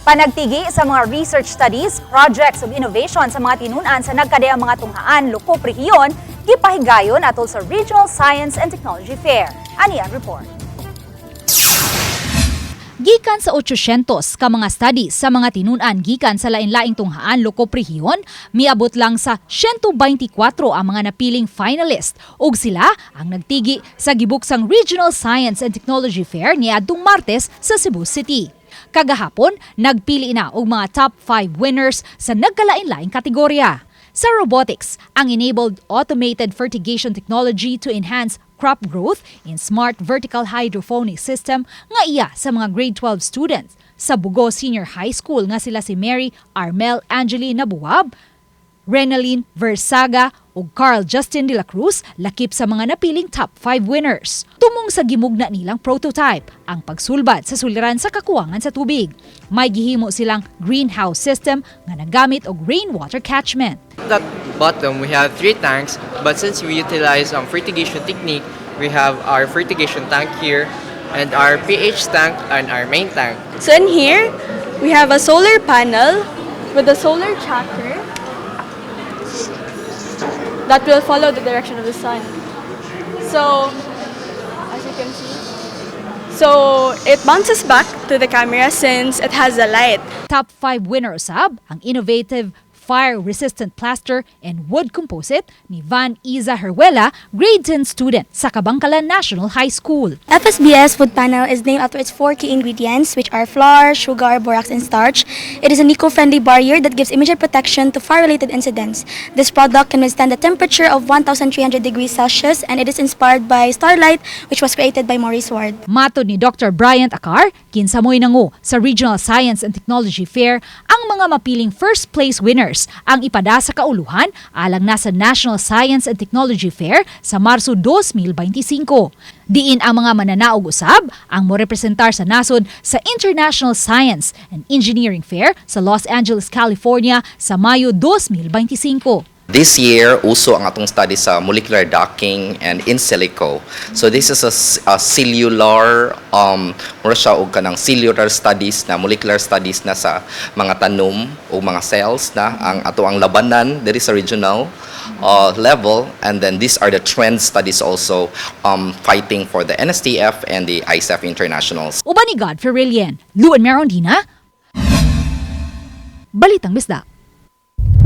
Panagtigi sa mga research studies, projects ug innovation sa mga tinun-an sa nagkadaiyang mga tunghaan lukop rehiyon gipahigayon atol sa Regional Science and Technology Fair. Ani ang report. Gikan sa 800 ka mga studies sa mga tinun-an gikan sa lain-laing tunghaan lukop rehiyon, miabot lang sa 124 ang mga napiling finalist ug sila ang nagtigi sa gibuksang Regional Science and Technology Fair niadtong Martes sa Cebu City. Kagahapon, nagpili na og mga top 5 winners sa nagkalain-laing kategorya. Sa robotics, ang enabled automated fertigation technology to enhance crop growth in smart vertical hydroponic system nga iya sa mga grade 12 students sa Bugo Senior High School nga sila si Mary Armel Angeli Nabuab, Renaline Versaga ug Carl Justin de la Cruz lakip sa mga napiling top 5 winners. Tumong sa gimugna nilang prototype, ang pagsulbad sa suliran sa kakuwangan sa tubig. May gihimo silang greenhouse system nga nagamit og rainwater catchment. At bottom, we have three tanks, but since we utilize fertigation technique, we have our fertigation tank here, and our pH tank and our main tank. So in here, we have a solar panel with a solar tracker that will follow the direction of the sun. So, as you can see, so it bounces back to the camera since it has a light. Top 5 winner usab ang innovative fire-resistant plaster and wood composite ni Van Iza Heruela, grade 10 student sa Kabankalan National High School. FSBS food panel is named after its four key ingredients, which are flour, sugar, borax, and starch. It is an eco-friendly barrier that gives immediate protection to fire-related incidents. This product can withstand a temperature of 1,300 degrees Celsius, and it is inspired by starlight, which was created by Maurice Ward. Matod ni Dr. Bryant Akar, kinsamoy nangu sa Regional Science and Technology Fair ang mga mapiling first place winners ang ipada sa kauluhan alang na sa National Science and Technology Fair sa Marso 2025. Diin ang mga mananaog usab ang morepresentar sa nasod sa International Science and Engineering Fair sa Los Angeles, California sa Mayo 2025. This year, uso ang atong study sa molecular docking and in silico. So this is a cellular, mura siya og kanang cellular studies na molecular studies na sa mga tanom o mga cells na ang ato ang labanan diri sa regional level. And then these are the trend studies also fighting for the NSTF and the ISEF Internationals. Uban ni Godfrey Rilien, Luan Merondina, Balitang Bisdak.